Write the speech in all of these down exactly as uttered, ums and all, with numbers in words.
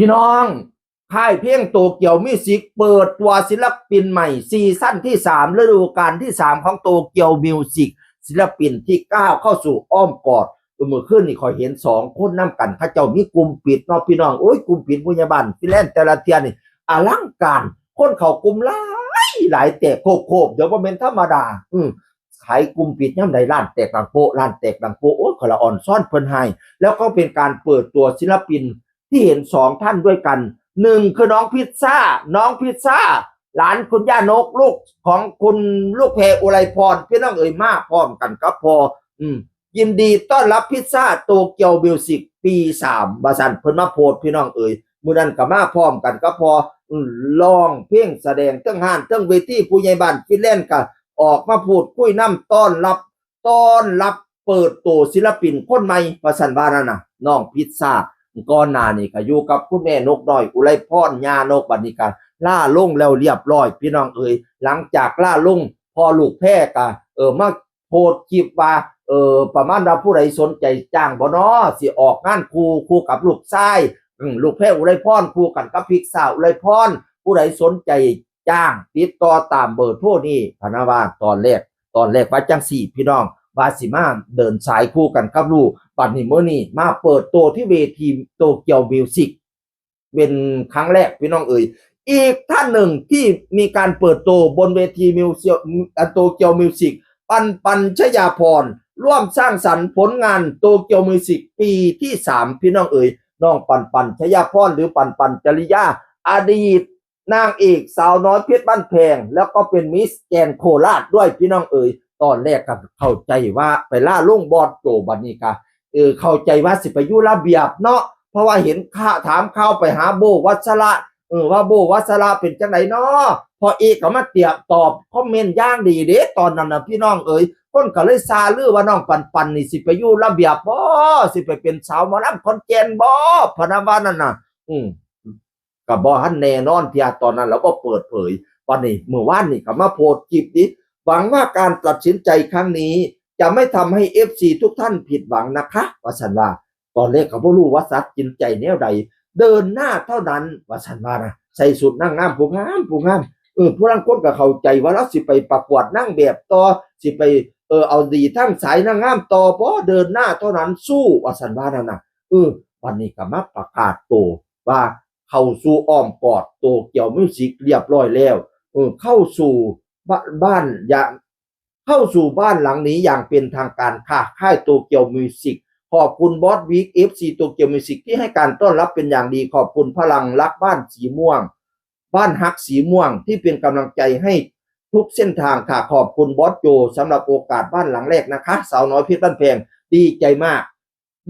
พี่น้อง ค่ายเพลงโตเกียวมิวสิกเปิดตัวศิลปินใหม่ ซีซั่นที่สาม ฤดูกาลที่สาม ของโตเกียวมิวสิก ศิลปินที่ก้าวเข้าสู่อ้อมกอด เมื่อคืนนี่ข้อยเห็นสองคนนำกัน เขาเจ้ามีกลุ่มปิดเนาะพี่น้อง โอ้ย กลุ่มปิดผู้ใหญ่บ้านฟินแลนด์แต่ละเทื่อนี่อลังการ คนเข้ากลุ่มหลายหลายแตกโคบๆ เดี๋ยวบ่แม่นธรรมดา อืม ขายกลุ่มปิดยามใดร้านแตกดังโป๊ะ ร้านแตกดังโป๊ะ โอ้ย ข้อยละอ่อนซ้อนเพิ่นให้ แล้วก็เป็นการเปิดตัวศิลปินที่เห็นสองท่านด้วยกัน หนึ่งคือน้องพิซซ่า น้องพิซซ่า หลานคุณย่านก ลูกของคุณลูกแพรอุไรพร พี่น้องเอ๋ย มาพร้อมกันกับพ่อ อืม ยินดีต้อนรับพิซซ่าโตเกียวมิวสิกปีสาม ว่าซั่น เพิ่นมาโพสต์พี่น้องเอ๋ย มื้อนั้นก็มาพร้อมกันกับพ่อ อืม ร้องเพลงแสดงเทิงฮ้านเทิงเวที ผู้ใหญ่บ้านฟินแลนด์ก็ออกมาพูดคุยนำ ต้อนรับ ต้อนรับเปิดตัวศิลปินคนใหม่ ว่าซั่นว่านั่นน่ะ น้องพิซซ่า ก่อนหน้านี้ก็อยู่กับคุณแม่นกน้อย อุไรพร ย่านก บัดนี้ก็ลาลงแล้วเรียบร้อย พี่น้องเอ๋ย หลังจากลาลง พ่อลูกแพรก็ เออ มาโพสต์คลิปว่า เออ ประมาณว่าผู้ใดสนใจจ้างบ่น้อ สิออกงานคู่ คู่กับลูกชาย อืม ลูกแพรอุไรพร คู่กันกับพิซซ่าอุไรพร ผู้ใดสนใจจ้าง ติดต่อตามเบอร์โทรนี้ พะนะว่า ตอนแรก ตอนแรกว่าจั่งซี้พี่น้อง ว่าสิมาเดินสายคู่กันกับลูก บัดนี้มื้อนี้มาเปิดตัวที่เวทีโตเกียวมิวสิก เป็นครั้งแรกพี่น้องเอ๋ย อีกท่านหนึ่งที่มีการเปิดตัวบนเวทีมิวสิก อ่ะ โตเกียวมิวสิก ปันปันชยาพร ร่วมสร้างสรรค์ผลงานโตเกียวมิวสิกปีที่สาม พี่น้องเอ๋ย น้องปันปันชยาพร หรือปันปันจริยา อดีตนางเอกสาวน้อยเพชรบ้านแพง แล้วก็เป็นมิสแกรนด์โคราชด้วยพี่น้องเอ๋ย ตอนแรกก็เข้าใจว่าไปลาลงบอสโจ บัดนี้ก็ เออ เข้าใจว่าสิไปอยู่ระเบียบเนาะ เพราะว่าเห็นข่าว ถามข่าวไปหาโบวัชระ เออ ว่าโบวัชระเป็นจังไดน้อ พ่อเอกก็มาเตรียมตอบคอมเมนต์อย่างดีเด้ ตอนนั้นน่ะพี่น้องเอ๋ย คนก็เลยซาลือว่าน้องปันปันนี่สิไปอยู่ระเบียบบ่ สิไปเป็นสาวหมอลำขอนแก่นบ่ พะนะว่านั่นน่ะ อืม ก็บ่ทันแน่นอนเทื่อ ตอนนั้นเราบ่เปิดเผย บัดนี้มื้อวานนี่ก็มาโพสต์คลิปนี้ หวังว่าการตัดสินใจครั้งนี้ จะไม่ทำให้เอฟซีทุกท่านผิดหวังนะคะ ว่าซั่นว่า ตอนแรกก็บ่รู้ว่าตัดสินใจแนวใด เดินหน้าเท่านั้น ว่าซั่นว่านะ ใส่ชุดนางงามผู้งามผู้งาม เออ ผู้ลางคนก็เข้าใจว่าเราสิไปประกวดนางแบบต่อ สิไป เออ เอาดีทางสายนางงามต่อบ่ เดินหน้าเท่านั้นสู้ ว่าซั่นว่านั่นน่ะ เออ บัดนี้ก็มาประกาศตัวว่าเข้าสู่อ้อมกอดโตเกียวมิวสิกเรียบร้อยแล้ว เออ เข้าสู่บ้าน บ้านอย่าง เข้าสู่บ้านหลังนี้อย่างเป็นทางการค่ะ ค่ายโตเกียวมิวสิก ขอบคุณบอสบิ๊ก เอฟซี โตเกียวมิวสิกที่ให้การต้อนรับเป็นอย่างดี ขอบคุณพลังรักบ้านสีม่วง บ้านฮักสีม่วงที่เป็นกำลังใจให้ทุกเส้นทางค่ะ ขอบคุณบอสโจสำหรับโอกาสบ้านหลังแรกนะคะ สาวน้อยเพชรบ้านแพง ดีใจมาก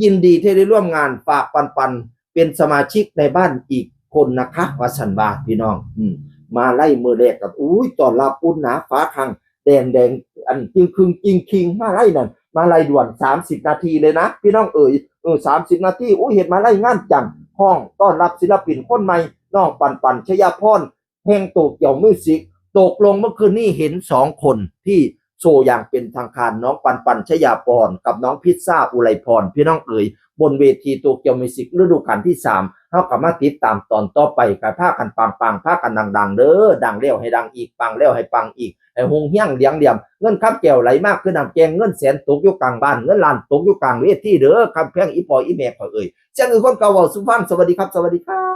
ยินดีที่ได้ร่วมงาน ฝากปันปันเป็นสมาชิกในบ้านอีกคนนะคะ ว่าซั่นว่าพี่น้อง อืม มาลัยมื้อแรกก็ อุ้ย ต้อนรับอุ่นหนาฝาคัง แดงแดง อันจึงครึงจึงคิง มาลัยนั่น มาลัยด่วน สามสิบนาทีเลยนะ พี่น้องเอ๋ย เออ สามสิบนาที อุ้ย เฮ็ดมาลัยงามจัง ห้องต้อนรับศิลปินคนใหม่ น้องปันปันชยาพร แห่งโตเกียวมิวสิก ตกลงเมื่อคืนนี้เห็นสองคนที่โชว์อย่างเป็นทางการ น้องปันปันชยาพรกับน้องพิซซ่าอุไรพร พี่น้องเอ๋ย บนเวทีโตเกียวมิวสิกฤดูกาลที่สาม เฮาก็มาติดตามตอนต่อไป ก็พากันปังๆ พากันดังๆ เด้อ ดังแล้วให้ดังอีก ปังแล้วให้ปังอีก ให้ฮุงเฮี้ยงเหลียงเหลี่ยม เงินคำแก้วไหลมากคือน้ำแกง เงินแสนตกอยู่กลางบ้าน เงินล้านตกอยู่กลางเวทีเด้อ คำแพงอีพ่ออีแม่ข้อยเอ๋ย เสียงอื่นคนเก่าเว้าสู่ฟัง สวัสดีครับ สวัสดีครับ